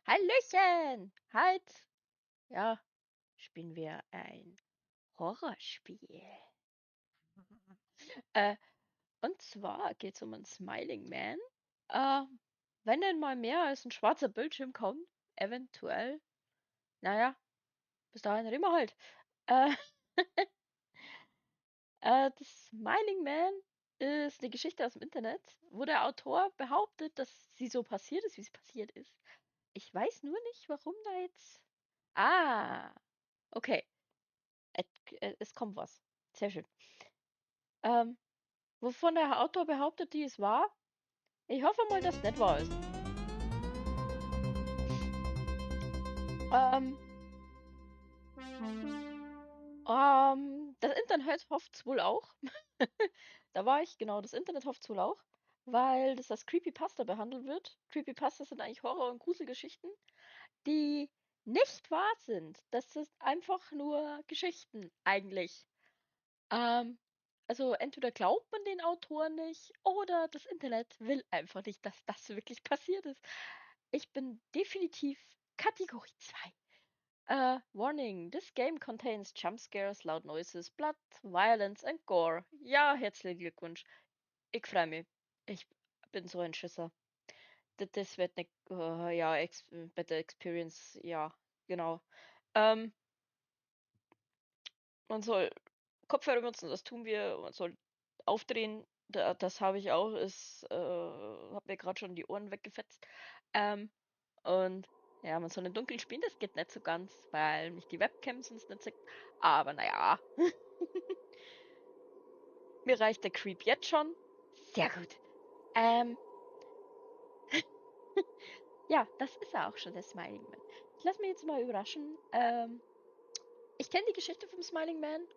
Hallöchen! Halt! Ja, spielen wir ein Horrorspiel. Äh, und zwar geht's um einen Smiling Man. Wenn denn mal mehr als ein schwarzer Bildschirm kommt, eventuell. Naja, bis dahin reden wir halt. The Smiling Man ist eine Geschichte aus dem Internet, wo der Autor behauptet, dass sie so passiert ist, wie sie passiert ist. Ich weiß nur nicht, warum da jetzt... Ah, okay. Es kommt was. Sehr schön. Wovon der Autor behauptet, die es war? Ich hoffe mal, dass es nicht wahr ist. Das Internet hofft's wohl auch. Da war ich, genau, das Internet hofft's wohl auch, weil das als Creepypasta behandelt wird. Creepypastas sind eigentlich Horror- und Gruselgeschichten, die nicht wahr sind. Das sind einfach nur Geschichten eigentlich. Also entweder glaubt man den Autoren nicht oder das Internet will einfach nicht, dass das wirklich passiert ist. Ich bin definitiv Kategorie 2. Warning, this game contains jump scares, loud noises, blood, violence and gore. Ja, herzlichen Glückwunsch. Ich freu mich. Ich bin so ein Schisser. Das wird ne, ja, better experience, ja, genau. Man soll Kopfhörer benutzen, das tun wir. Man soll aufdrehen, das habe ich auch. Es hat mir grad schon die Ohren weggefetzt. Und ja, man soll im Dunkeln spielen, das geht nicht so ganz, weil mich die Webcam sonst nicht sieht. Aber naja. Mir reicht der Creep jetzt schon. Sehr gut. Ja, das ist ja auch schon der Smiling Man. Ich lass mich jetzt mal überraschen. Ich kenn die Geschichte vom Smiling Man.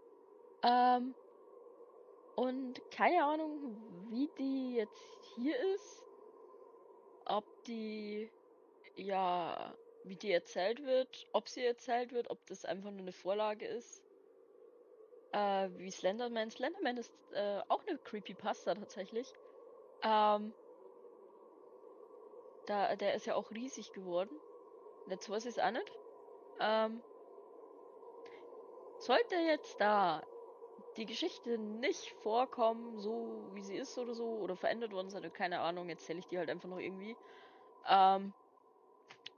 Und keine Ahnung, wie die jetzt hier ist. Ob die, ja, wie die erzählt wird, ob sie erzählt wird, ob das einfach nur eine Vorlage ist. Wie Slenderman. Slenderman ist auch eine Creepypasta tatsächlich. Der ist ja auch riesig geworden. Jetzt weiß ich's auch nicht. Sollte jetzt da die Geschichte nicht vorkommen, so wie sie ist oder so, oder verändert worden sein, keine Ahnung, jetzt zähle ich die halt einfach noch irgendwie.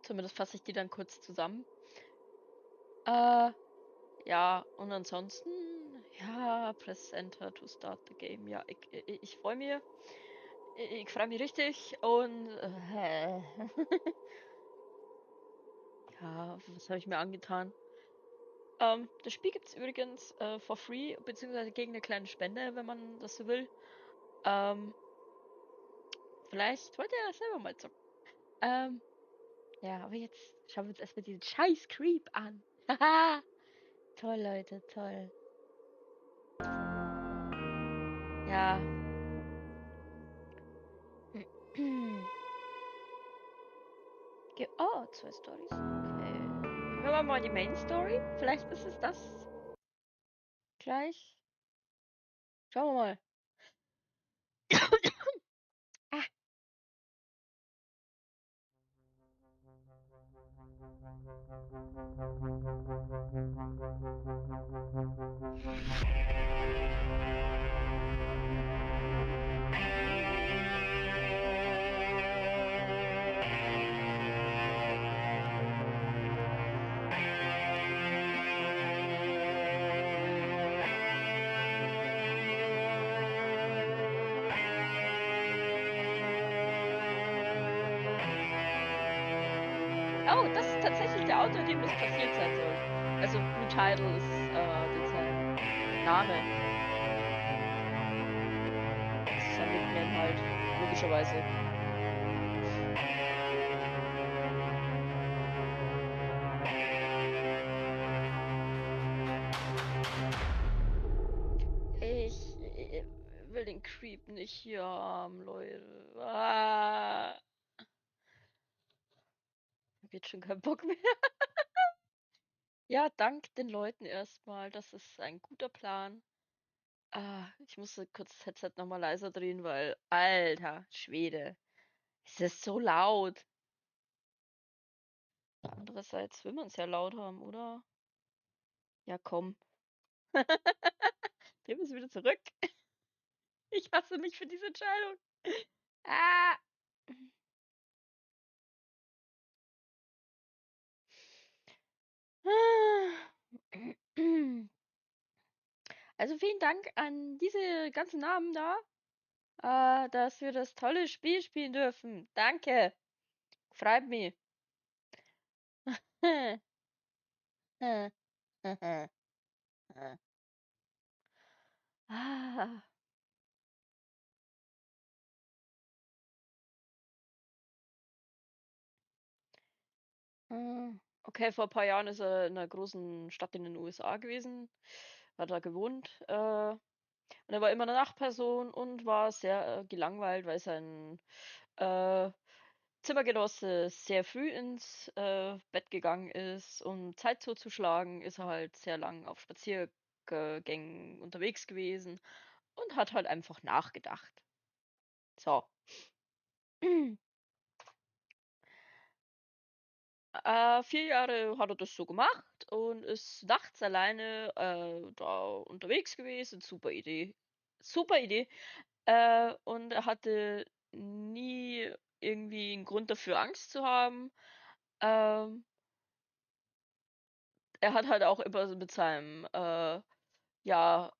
Zumindest fasse ich die dann kurz zusammen. Ja, und ansonsten, ja, press Enter to start the game. Ja, ich freu mich. Ich freu mich richtig und ja, was habe ich mir angetan? Das Spiel gibt's übrigens for free, beziehungsweise gegen eine kleine Spende, wenn man das so will. Vielleicht wollt ihr ja selber mal zocken. Ja, aber jetzt schauen wir uns erstmal diesen scheiß Creep an. Haha! Toll, Leute, toll. Ja. Oh, 2 Stories. Okay. Hören wir mal die Main Story. Vielleicht ist es das gleich. Schauen wir mal. Ah. Oh, das ist tatsächlich der Autor, dem das passiert sein soll. Also Blue Tidal ist sein Name. Das ist sein Nickname halt, logischerweise. Ich will den Creep nicht hier haben, Leute. Ah. Hab jetzt schon keinen Bock mehr. Ja, dank den Leuten erstmal. Das ist ein guter Plan. Ah, ich musste kurz das Headset nochmal leiser drehen, weil, alter Schwede, es ist so laut. Andererseits will man's ja laut haben, oder? Ja, komm. Drehen wir's wieder zurück. Ich hasse mich für diese Entscheidung. Ah! Also vielen Dank an diese ganzen Namen da, dass wir das tolle Spiel spielen dürfen. Danke. Freut mich. Ah. Hm, okay, vor ein paar Jahren ist er in einer großen Stadt in den USA gewesen, hat da gewohnt, und er war immer 'ne Nachtperson und war sehr, gelangweilt, weil sein, äh, Zimmergenosse sehr früh ins, Bett gegangen ist. Um Zeit totzuschlagen, ist er halt sehr lang auf Spaziergängen unterwegs gewesen und hat halt einfach nachgedacht. So. 4 Jahre hat er das so gemacht und ist nachts alleine, da unterwegs gewesen. Super Idee. Super Idee. Und er hatte nie irgendwie 'n Grund dafür, Angst zu haben. Ähm Er hat halt auch immer so mit seinem, ja,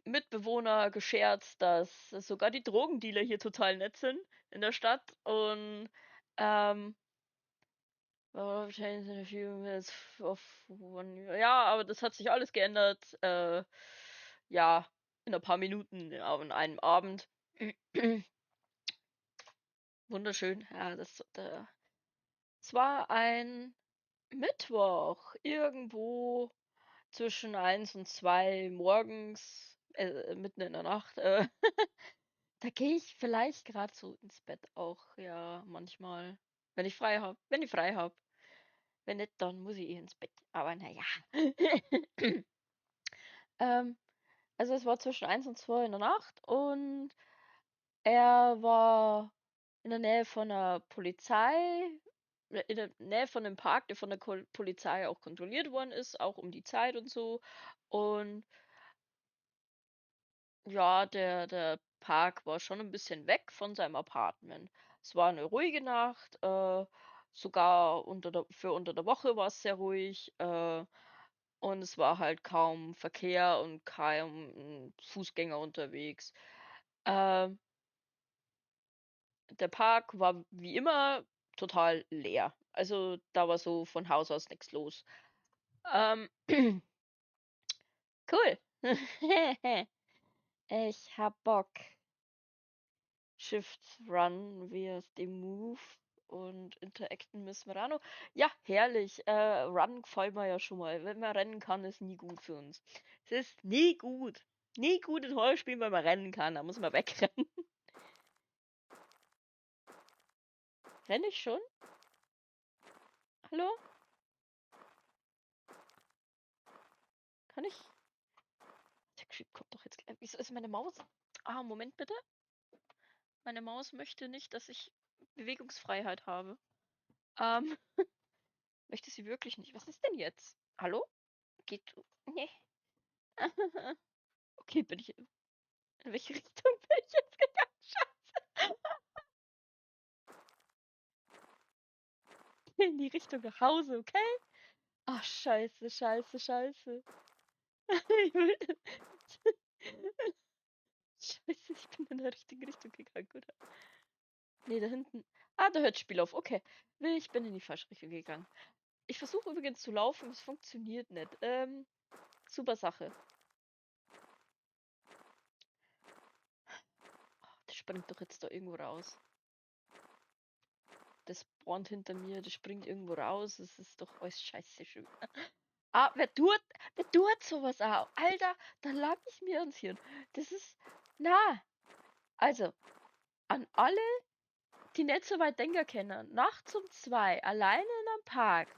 Mitbewohner gescherzt, dass sogar die Drogendealer hier total nett sind in der Stadt und, ähm ja, aber das hat sich alles geändert, ja, in ein paar Minuten, ja, an einem Abend. Wunderschön, ja, das da es war ein Mittwoch, irgendwo zwischen 1 und 2 morgens, mitten in der Nacht. Da gehe ich vielleicht grad so ins Bett auch, ja, manchmal, wenn ich frei habe wenn ich frei habe. Wenn nicht, dann muss ich eh ins Bett, aber na ja. Ähm, also es war zwischen 1 und 2 in der Nacht und er war in der Nähe von 'ner Polizei in der Nähe von 'nem Park, der von der Kol Polizei auch kontrolliert worden ist, auch um die Zeit und so. Und ja, der Park war schon 'n bisschen weg von seinem Apartment. Es war 'ne ruhige Nacht, sogar unter der für unter der Woche war's sehr ruhig, und es war halt kaum Verkehr und kaum, Fußgänger unterwegs. Ähm Der Park war wie immer total leer. Also, da war so von Haus aus nix los. Ähm Cool. Ich habe Bock. Shift Run, WASD Move und interacten müssen wir auch noch. Ja, herrlich. Run gefällt mir ja schon mal. Wenn man rennen kann, ist nie gut für uns. Es ist nie gut. Nie gut in Horrorspielen, weil man rennen kann. Da muss man wegrennen. Renn ich schon? Hallo? Kann ich? Der Creep kommt doch jetzt gleich. Wieso ist meine Maus? Ah, Moment bitte. Meine Maus möchte nicht, dass ich Bewegungsfreiheit habe. Möchte sie wirklich nicht. Was ist denn jetzt? Hallo? Geht du? Nee. Okay, bin ich. In welche Richtung bin ich jetzt gegangen? Scheiße. In die Richtung nach Hause, okay? Ach, scheiße, scheiße, scheiße. Ich will Scheiße, ich bin in der richtigen Richtung gegangen, oder? Ne, da hinten. Ah, da hört das Spiel auf. Okay. Ich bin in die falsche Richtung gegangen. Ich versuche übrigens zu laufen, es funktioniert nicht. Super Sache. Oh, das springt doch jetzt da irgendwo raus. Das spawnt hinter mir, das springt irgendwo raus. Das ist doch alles scheiße schön. Ah, wer tut sowas auch? Alter, da lag ich mir ans Hirn. Das ist. Na! Also, an alle, die nicht so weit denken können, nachts um 2, alleine in einem Park,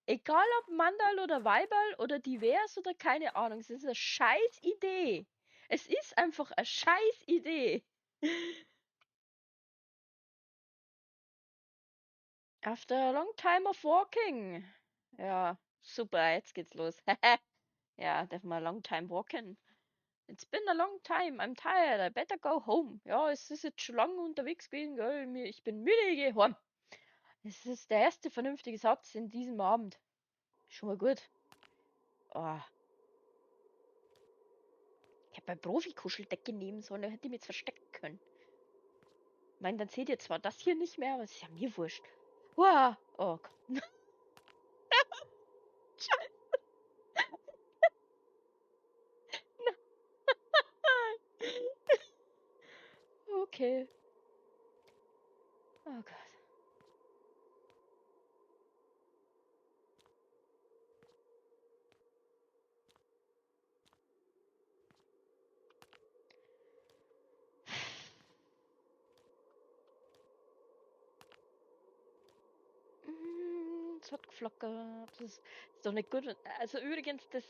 egal ob Mandal oder Weiberl oder divers oder keine Ahnung, es ist eine scheiß Idee. Es ist einfach eine scheiß Idee. After a long time of walking. Ja, super, jetzt geht's los. Ja, darf mal long time walking. It's been a long time, I'm tired, I better go home. Ja, es ist jetzt schon lange unterwegs gewesen, gell? Ich bin müde, ich geh heim. Es ist der erste vernünftige Satz in diesem Abend. Schon mal gut. Oh. Ich hätte meine Profi-Kuscheldecke nehmen sollen, da hätte ich mich jetzt verstecken können. Ich meine, dann seht ihr zwar das hier nicht mehr, aber es ist ja mir wurscht. Uah. Oh Gott. Scheiße. Nein. Okay. Oh Gott. Es hat geflackert. Das ist doch nicht gut. Also übrigens, das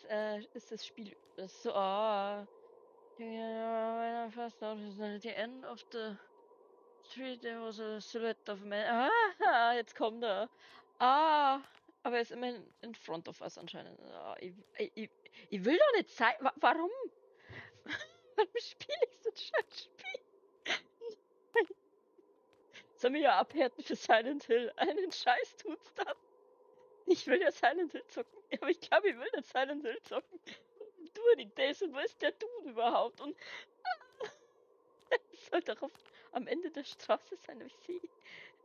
ist das Spiel. Das so, ah. Yeah, first noticed at the end of the street there was a silhouette of a man. Ah, jetzt kommt er. Ah, aber er ist immerhin in front of us anscheinend. Ah, ich will doch nicht zeigen. Warum? Warum spiele ich so ein scheiß Spiel? Soll mir ja abhärten für Silent Hill. Einen Scheiß tut's das. Ich will ja Silent Hill zocken. Aber ich glaube, ich will nicht Silent Hill zocken. Warum tue ich das? Und wo ist der Dude überhaupt? Und es soll doch am Ende der Straße sein, aber ich sehe.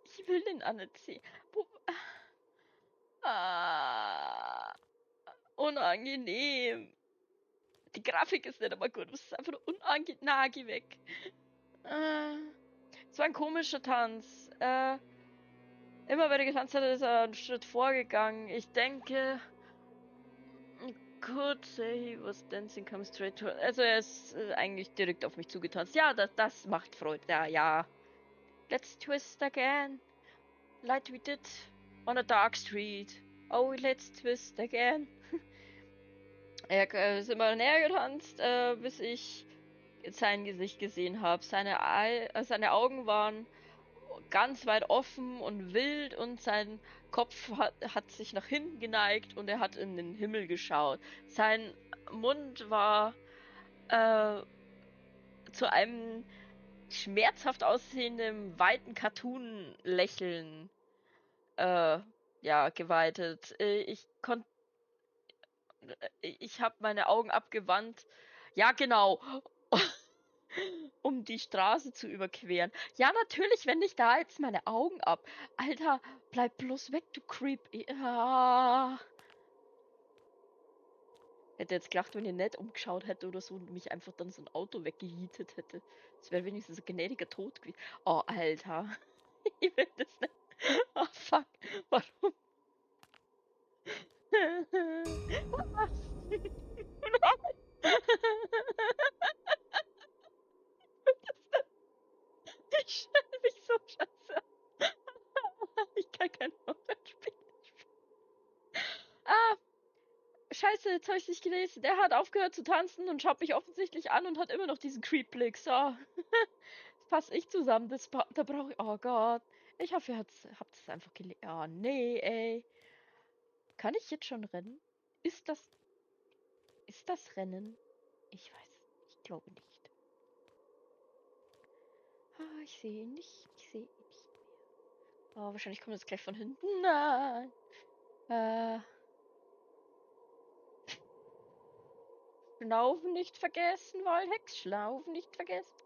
Ich will den auch nicht sehen. Wo, ah, unangenehm. Die Grafik ist nicht einmal gut. Es ist einfach nur unangenehm. Na, geh weg. Es war ein komischer Tanz. Immer wenn er getanzt hat, ist er einen Schritt vorgegangen. Ich denke, could say he was dancing come straight to. Also er ist eigentlich direkt auf mich zugetanzt. Ja, das macht Freude. Ja, ja. Let's twist again. Like we did on a dark street. Oh, let's twist again. Er ist immer näher getanzt, bis ich sein Gesicht gesehen habe. Seine Augen waren ganz weit offen und wild und sein Kopf hat sich nach hinten geneigt und er hat in den Himmel geschaut. Sein Mund war zu einem schmerzhaft aussehenden, weiten Cartoon-Lächeln ja, geweitet. Ich hab meine Augen abgewandt. Ja, genau. Um die Straße zu überqueren. Ja, natürlich wende ich da jetzt meine Augen ab. Alter, bleib bloß weg, du Creep. Ja. Hätte jetzt gelacht, wenn ihr nicht umgeschaut hätte oder so und mich einfach dann so ein Auto weggejietet hätte. Das wäre wenigstens ein gnädiger Tod gewesen. Oh, Alter. Ich will das nicht. Oh, fuck. Warum? Was? Nein. Ich stelle mich so scheiße an. Ich kann kein Horrorspiel spielen. Ah, scheiße, jetzt hab ich's nicht gelesen. Der hat aufgehört zu tanzen und schaut mich offensichtlich an und hat immer noch diesen Creep-Blick. So. Das passt nicht zusammen. Das da brauch ich... Oh Gott. Ich hoffe, ihr habt es einfach gelesen. Oh, nee, ey. Kann ich jetzt schon rennen? Ist das Rennen? Ich weiß es nicht. Ich glaube nicht. Ah, ich sehe ihn nicht. Ich sehe ihn nicht mehr. Oh, wahrscheinlich kommt es gleich von hinten. Nein. Schnaufen nicht vergessen, Waldhex. Schnaufen nicht vergessen.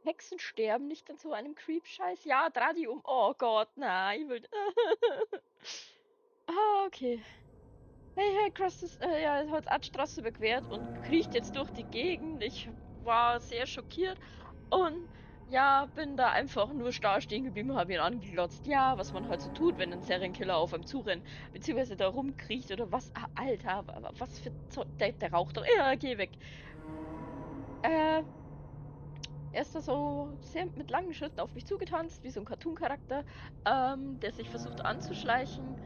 Hexen sterben nicht an so einem Creep-Scheiß. Ja, dreh die um. Oh Gott, nein. Ich will... Ah, okay. Hey, hey, cross this, ja, er hat die Straße überquert und kriecht jetzt durch die Gegend. Ich war sehr schockiert und ja, bin da einfach nur starr stehen geblieben und hab ihn angeglotzt. Ja, was man halt so tut, wenn ein Serienkiller auf einem zurennt, beziehungsweise da rumkriecht oder was. Ah, Alter, was für Zeug. Der raucht doch. Ja, geh weg. Er ist da so sehr mit langen Schritten auf mich zugetanzt, wie so ein Cartoon-Charakter, der sich versucht anzuschleichen.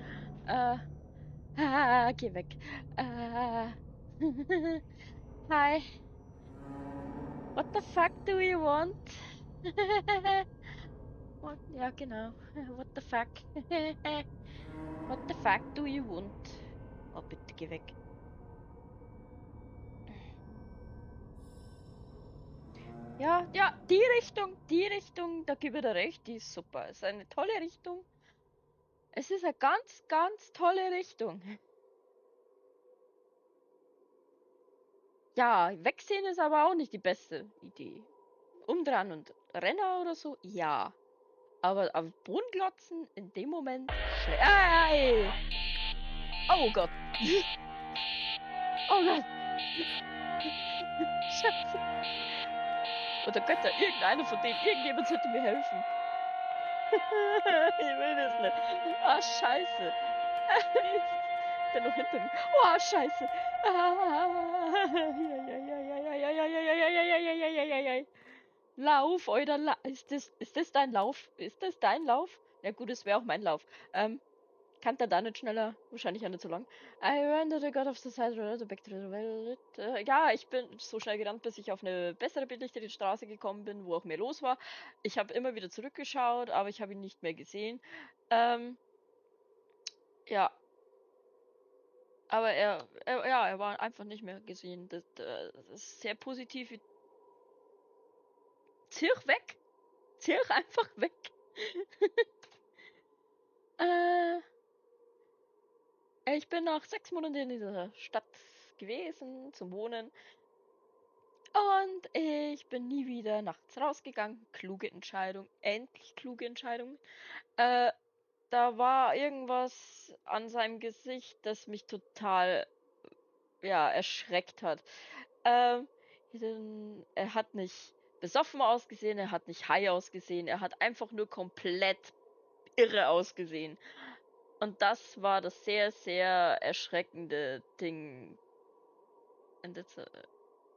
Ah, geh weg. Hi. What the fuck do you want? What? Ja, genau. What the fuck? What the fuck do you want? Oh, bitte geh weg. Ja, ja, die Richtung, da gebe ich dir recht, die ist super. Es ist eine tolle Richtung. Es ist eine ganz, ganz tolle Richtung. Ja, wegsehen ist aber auch nicht die beste Idee. Umdrehen und Renner oder so, ja. Aber auf den Boden glotzen in dem Moment ey! Oh Gott. Oh Gott. Scheiße. Oder Götter, irgendeiner von denen, irgendjemand sollte mir helfen. Ich will das nicht. Ah, scheiße. Ist der noch hinter mir? Oh, scheiße. Ah, ja, ja, ja, ja, ja, ja, ja, ja, ja, ja, ja, ja, ja, ja, ja. Lauf, Alter, ist das dein Lauf? Ist das dein Lauf? Ja gut, es wäre auch mein Lauf. Kann der da nicht schneller? Wahrscheinlich auch nicht so lang. I ran to the god of the side road, back to the well. Ja, ich bin so schnell gerannt, bis ich auf eine bessere belichtete Straße gekommen bin, wo auch mehr los war. Ich habe immer wieder zurückgeschaut, aber ich habe ihn nicht mehr gesehen. Ja. Aber er war einfach nicht mehr gesehen. Das ist sehr positiv. Zirch weg! Zirch einfach weg! Ich bin nach 6 Monaten in dieser Stadt gewesen, zum Wohnen. Und ich bin nie wieder nachts rausgegangen. Kluge Entscheidung. Endlich kluge Entscheidung. Da war irgendwas an seinem Gesicht, das mich total erschreckt hat. Er hat nicht besoffen ausgesehen, er hat nicht high ausgesehen, er hat einfach nur komplett irre ausgesehen. Und das war das sehr, sehr erschreckende Ding. Und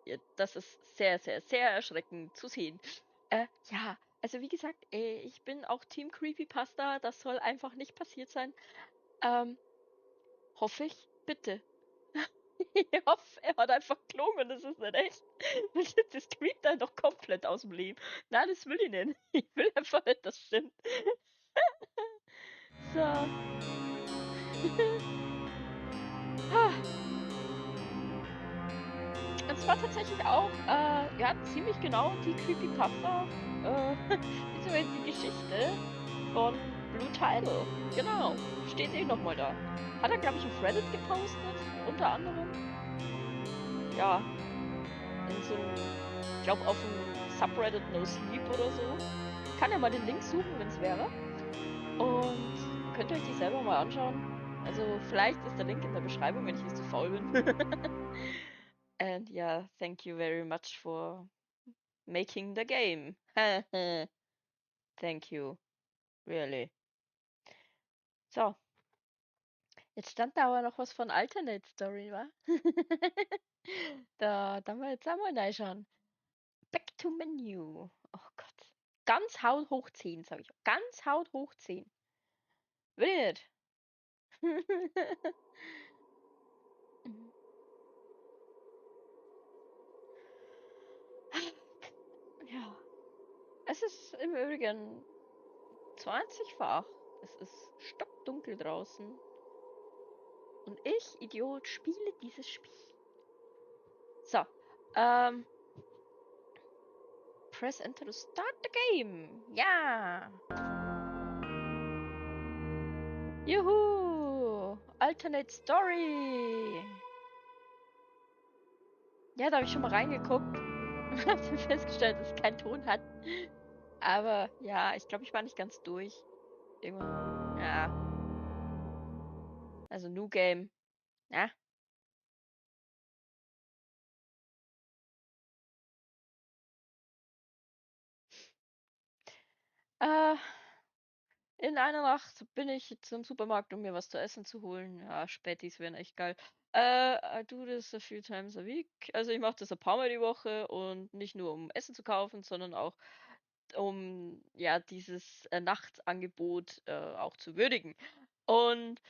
ja, das ist sehr, sehr, sehr erschreckend zu sehen. Ja, also wie gesagt, ich bin auch Team Creepypasta. Das soll einfach nicht passiert sein. Hoffe ich, bitte. Ich hoffe, er hat einfach gelogen und das ist nicht echt. Das creept einen doch komplett aus dem Leben. Nein, das will ich nicht. Ich will einfach nicht, das stimmt. So. Und zwar tatsächlich auch ja, ziemlich genau die Creepypasta, beziehungsweise die Geschichte von Blue Tidal. Genau, steht eh nochmal da. Hat er, glaub ich, auf Reddit gepostet, unter anderem. Ja, in so einem, ich glaub, auf dem Subreddit No Sleep oder so. Kann ja mal den Link suchen, wenn's wäre. Und könnt ihr euch die selber mal anschauen. Also vielleicht ist der Link in der Beschreibung, wenn ich nicht zu faul bin. And yeah, thank you very much for making the game. Thank you. Really. So. Jetzt stand da aber noch was von Alternate Story, wa? Da wir jetzt auch mal reinschauen. Back to Menu. Oh Gott. Ganz Haut hoch 10, sag ich. Ganz Haut hoch 10. Will ich nicht. Ja. Es ist im Übrigen 20 vor 8. Es ist stockdunkel draußen. Und ich, Idiot, spiele dieses Spiel. So. Press Enter to start the game. Ja. Juhu. Alternate Story. Ja, da hab ich schon mal reingeguckt. Und hab dann festgestellt, dass es keinen Ton hat. Aber ja, ich glaub, ich war nicht ganz durch. Irgendwann. Ja. Also New Game. Ja. In einer Nacht bin ich zum Supermarkt, um mir was zu essen zu holen. Ja, Spätis wären echt geil. I do this a few times a week. Also ich mach das ein paar Mal die Woche und nicht nur um Essen zu kaufen, sondern auch um ja dieses Nachtangebot auch zu würdigen. Und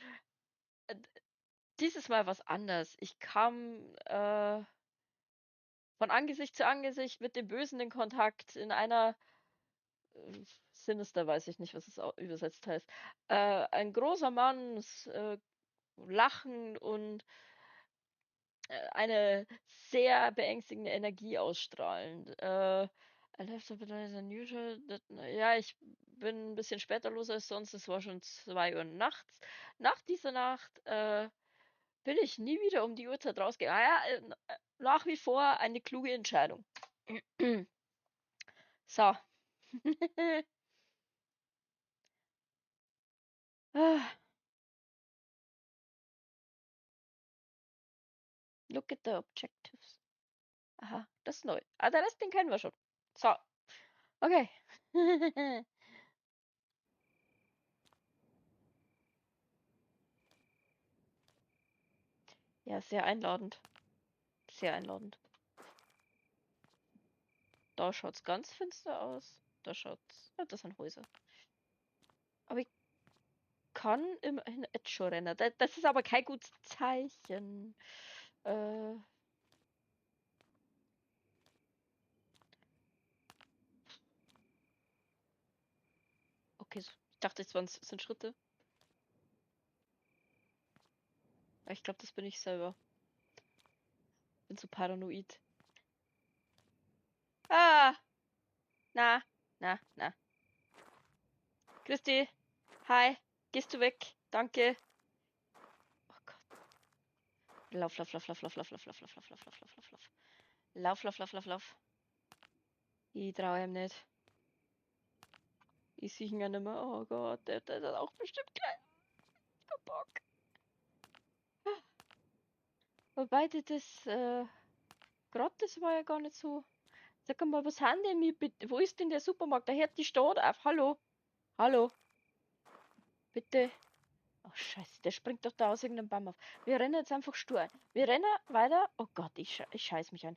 dieses Mal was anders. Ich kam von Angesicht zu Angesicht mit dem Bösen in Kontakt in einer Sinister weiß ich nicht, was es übersetzt heißt. Ein großer Mann, lachen und eine sehr beängstigende Energie ausstrahlend. I left a bit later than usual. Ja, ich bin ein bisschen später los als sonst. Es war schon 2 Uhr nachts. Nach dieser Nacht bin ich nie wieder um die Uhrzeit rausgegangen. Ah, ja, nach wie vor eine kluge Entscheidung. So. Ah, look at the objectives. Aha, das ist neu. Ah, der Rest, den kennen wir schon. So. Okay. Ja, sehr einladend. Sehr einladend. Da schaut's ganz finster aus. Da schaut's... Ja, das sind Häuser. Aber ich kann immerhin jetzt schon rennen. Das ist aber kein gutes Zeichen. Okay, so, ich dachte, es sind Schritte. Aber ich glaub, das bin ich selber. Bin zu paranoid. Ah! Na, na, na. Christi! Hi! Gehst du weg? Danke! Oh Gott. Lauf, lauf, lauf, lauf, lauf, lauf, lauf, lauf, lauf, lauf, lauf, lauf, lauf, lauf, lauf. Lauf, lauf, lauf, lauf, lauf. Ich trau ihm nicht. Ich seh ihn ja nicht mehr. Oh Gott, der ist auch bestimmt klein. Kein Bock. Wobei, das grad das war ja gar nicht so. Sag mal, was haben denn wir bitte? Wo ist denn der Supermarkt? Da hört die Stadt auf. Hallo. Hallo. Bitte. Oh, scheiße, der springt doch da aus irgendeinem Baum auf. Wir rennen jetzt einfach stur ein. Wir rennen weiter. Oh Gott, ich scheiß mich an.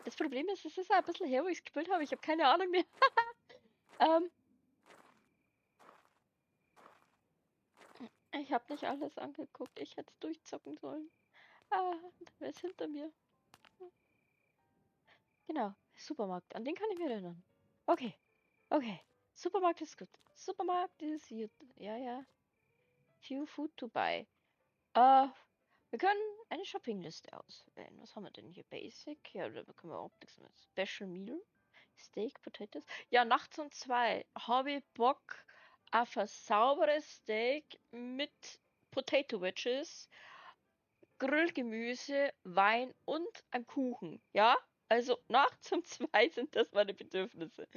Das Problem ist, es ist auch ein bisschen her, wo ich's gespielt habe. Ich hab keine Ahnung mehr. Ich hab nicht alles angeguckt. Ich hätt's durchzocken sollen. Ah, wer ist hinter mir? Genau, Supermarkt. An den kann ich mich erinnern. Okay, okay. Supermarkt ist gut. Supermarkt ist gut. Ja, ja. Few food to buy. Wir können eine Shoppingliste auswählen. Was haben wir denn hier? Basic? Ja, da bekommen wir auch nichts mehr. Special Meal. Steak, Potatoes. Ja, nachts um 2 habe ich Bock auf ein sauberes Steak mit Potato Wedges, Grillgemüse, Wein und einem Kuchen. Ja, also nachts um 2 sind das meine Bedürfnisse.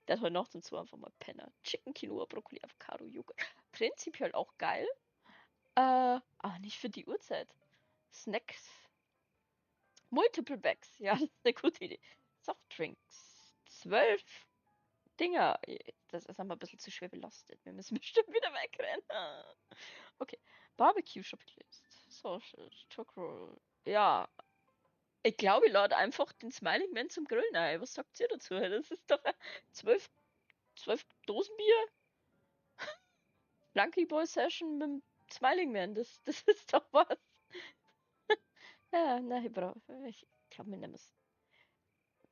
Der hat heute nachts um 2 einfach mal Penner. Chicken, Quinoa, Brokkoli, Avocado, Joghurt. Prinzipiell auch geil. Aber nicht für die Uhrzeit. Snacks. Multiple Bags. Ja, das ist eine gute Idee. Softdrinks. 12 Dinger. Das ist aber ein bisschen zu schwer belastet. Wir müssen bestimmt wieder wegrennen. Okay. Barbecue Shopping List. Sausage, Choco. Ja. Ich glaube, ich lade einfach den Smiling Man zum Grillen ein. Was sagt ihr dazu? Das ist doch 12 Dosen Bier. Flunky Boy Session mit dem Smiling Man. Das ist doch was. Ja, na, ich brauch, ich glaub, wir nehmen es.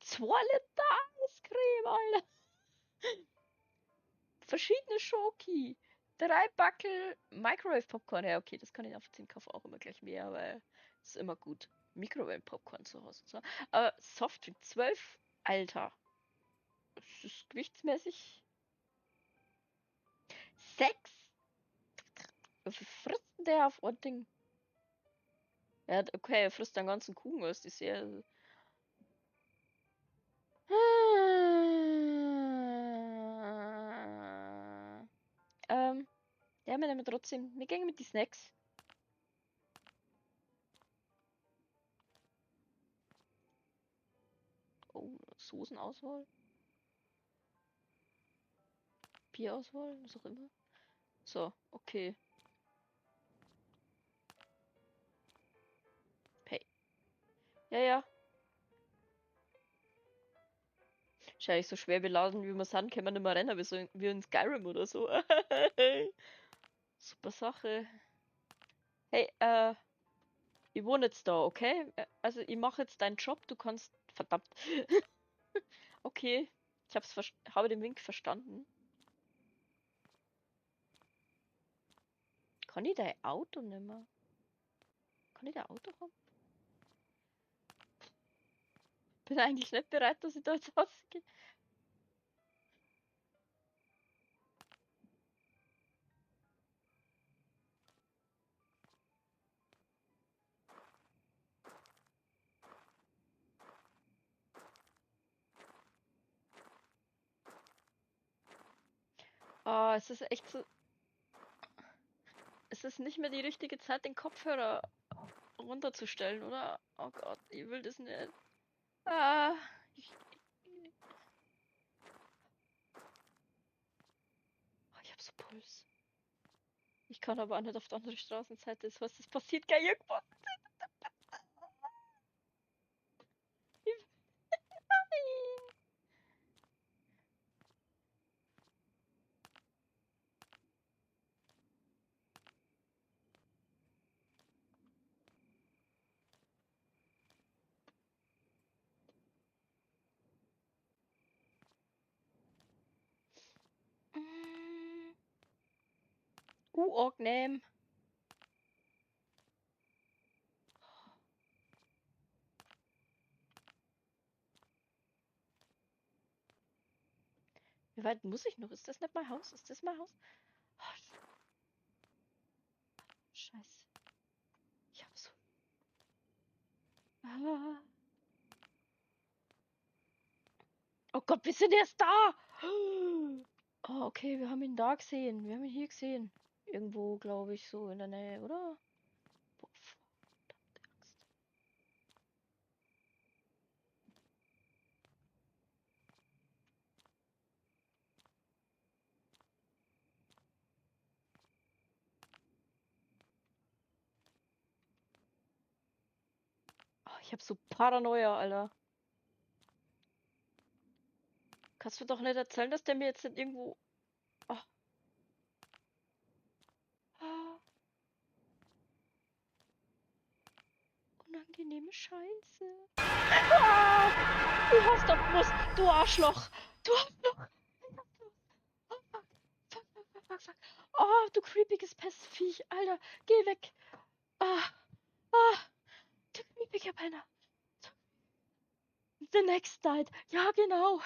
2 Liter Eiscreme, Alter. Verschiedene Schoki. 3 Backel Microwave Popcorn. Ja, okay, das kann ich nachvollziehen. Kaufe auch immer gleich mehr, weil es ist immer gut, Mikrowellen-Popcorn zu Hause zu haben. Aber Softdrink 12, Alter. Das ist gewichtsmäßig. 6? Wie viel frisst denn der auf ein Ding? Ja, okay, er frisst den ganzen Kuchen aus. Die sehr. Ja, wir nehmen trotzdem. Wir gehen mit den Snacks. Oh, Soßenauswahl. Bierauswahl, was auch immer. So, okay. Pay. Ja, ja. Wahrscheinlich so schwer beladen, wie wir sind, können wir nicht mehr rennen, wie, so in, wie in Skyrim oder so. Super Sache. Hey, Ich wohne jetzt da, okay? Also ich mache jetzt deinen Job, du kannst... Verdammt. Okay, ich habe den Wink verstanden. Kann ich dein Auto nehmen? Kann ich dein Auto haben? Bin eigentlich nicht bereit, dass ich da jetzt rausgehe. Oh, es ist echt so... Es ist nicht mehr die richtige Zeit, den Kopfhörer runterzustellen, oder? Oh Gott, ich will das nicht. Ah, oh, ich hab so Puls. Ich kann aber auch nicht auf die andere Straßenseite. Das heißt, es passiert gleich irgendwas. Nein. Unangenehm. Wie weit muss ich noch? Ist das nicht mein Haus? Ist das mein Haus? Oh, Scheiße. Ich hab so... Ah. Oh Gott, wir sind erst da! Oh, okay, wir haben ihn da gesehen. Wir haben ihn hier gesehen. Irgendwo, glaube ich, so in der Nähe, oder? Boah, verdammte Axt. Oh, ich hab so Paranoia, Alter. Kannst du doch nicht erzählen, dass der mir jetzt nicht irgendwo... Oh. Ah. Unangenehme Scheiße. Ah! Du hast doch gewusst, du Arschloch. Du Arschloch. Oh, fuck. Fuck, fuck, fuck, fuck, fuck. Oh, du creepiges Pestviech. Alter, geh weg. Ah. Ah. Du creepiger Penner. The next night. Ja, genau.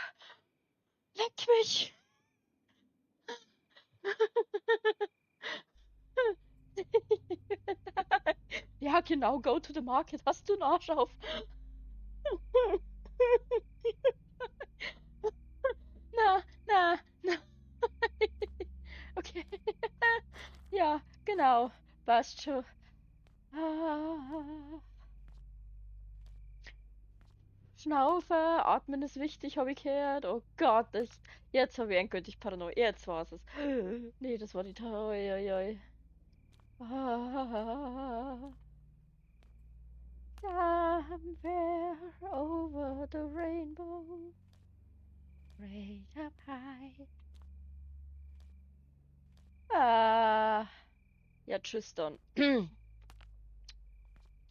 Leck mich! Ja, genau, go to the market. Hast du einen Arsch auf? Na, na, na. Okay. Ja, genau. Passt schon. Ah. Schnaufe, atmen ist wichtig, hab ich gehört. Oh Gott, jetzt hab ich endgültig Paranoia. Jetzt war's es. Nee, das war die Oi, oi, oi. Ah. Somewhere over the rainbow, way up high. Ah. Ja, tschüss dann.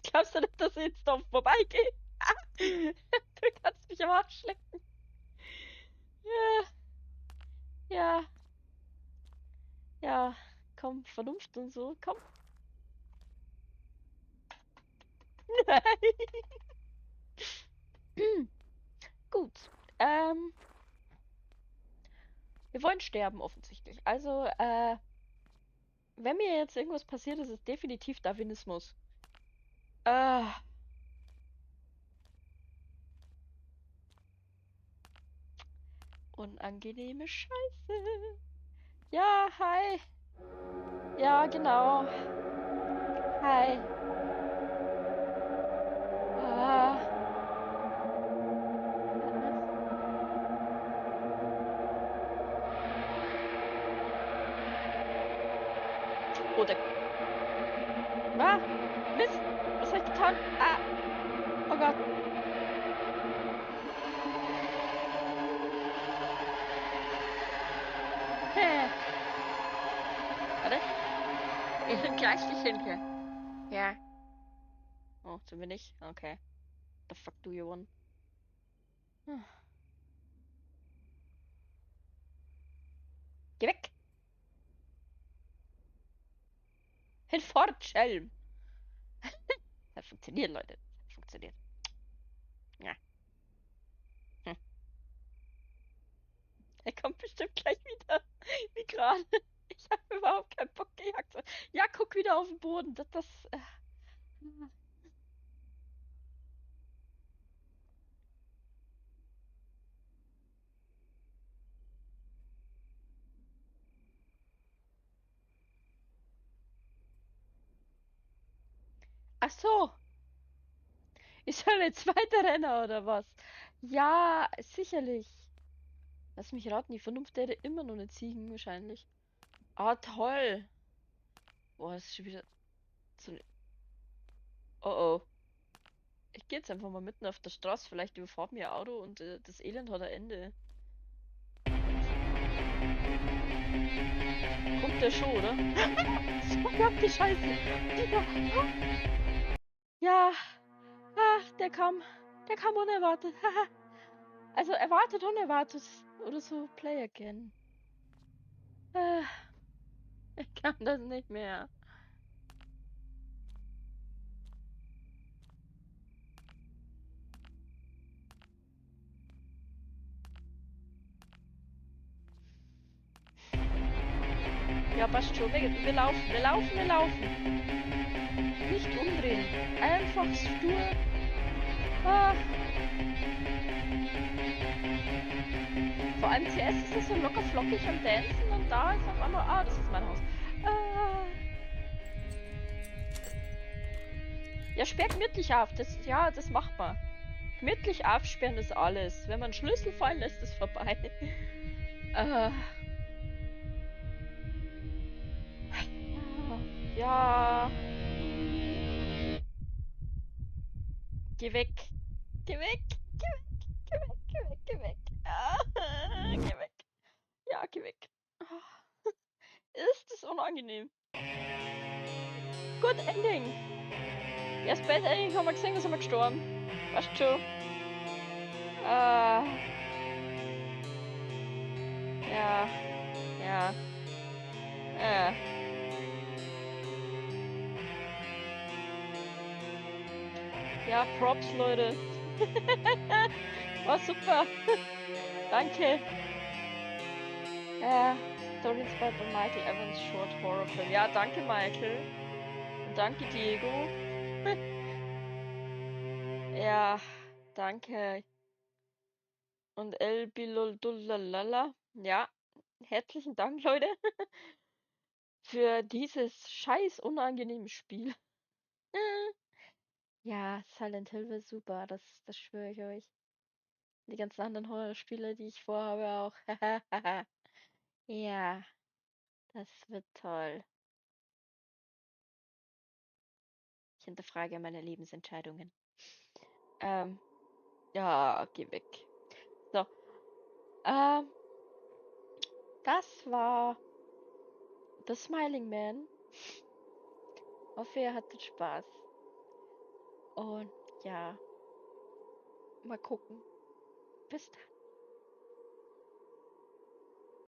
Glaubst du nicht, dass ich jetzt da vorbeigehe? Du kannst mich am Arsch lecken. Ja. Ja. Ja. Komm, Vernunft und so. Komm. Nein. Gut. Wir wollen sterben, offensichtlich. Also, wenn mir jetzt irgendwas passiert, ist es definitiv Darwinismus. Unangenehme Scheiße. Ja, hi. Ja, genau. Hi. Ah. Oh, der... Ah, Mist. Was hab ich getan? Ah. Oh Gott. Hä? Warte. Ich bin gleich die Hinke. Ja. Oh, sind wir nicht? Okay. The fuck do you want? Hm. Geh weg! Hinfort, Schelm! Das funktioniert, Leute. Das funktioniert. Ja. Hm. Er kommt bestimmt gleich wieder. Wie gerade. Ich habe überhaupt keinen Bock gejagt. Ja, guck wieder auf den Boden. Das. Ach so. Ich soll jetzt weiterrennen oder was? Ja, sicherlich. Lass mich raten, die Vernunft wäre immer noch eine Ziegen wahrscheinlich. Ah, toll. Boah, das ist schon wieder so eine... Oh, oh. Ich geh jetzt einfach mal mitten auf der Straße. Vielleicht überfahrt mir ein Auto und das Elend hat ein Ende. Kommt der schon, oder? Verdammte Scheiße. Digga. Ja. Ach, der kam. Der kam unerwartet. Also erwartet, unerwartet. Oder so. Play again. Ich kann das nicht mehr. Ja, passt schon. Wir laufen, wir laufen, wir laufen. Nicht umdrehen. Einfach stur. Ah. Vor allem zuerst ist das so locker flockig am Dancen und da ist auf einmal... Ah, das ist mein Haus. Ah. Ja, sperr gemütlich auf. Das macht man. Gemütlich aufsperren ist alles. Wenn man einen Schlüssel fallen lässt, ist vorbei. Ah. Ja. Geh weg. Geh weg. Geh weg. Geh weg. Geh weg. Geh weg. Ah, geh weg. Ja, geh weg. Ah. Ist das unangenehm. Good Ending. Ja, das Bad Ending haben wir gesehen, da sind wir gestorben. Weißt du schon. Ah. Ja. Ja. Ja, Props, Leute. War super. Danke. Story inspired by Michael Evans Short Horror Film. Ja, danke, Michael. Und danke, Diego. Ja, danke. Und El Biloldulalala. Ja, herzlichen Dank, Leute. Für dieses scheiß unangenehme Spiel. Ja, Silent Hill war super, das schwöre ich euch. Die ganzen anderen Horrorspiele, die ich vorhabe, auch. Ja, das wird toll. Ich hinterfrage meine Lebensentscheidungen. Ja, geh weg. So. Das war The Smiling Man. Hoffe, ihr hattet Spaß. Und ja, mal gucken. Bis dann.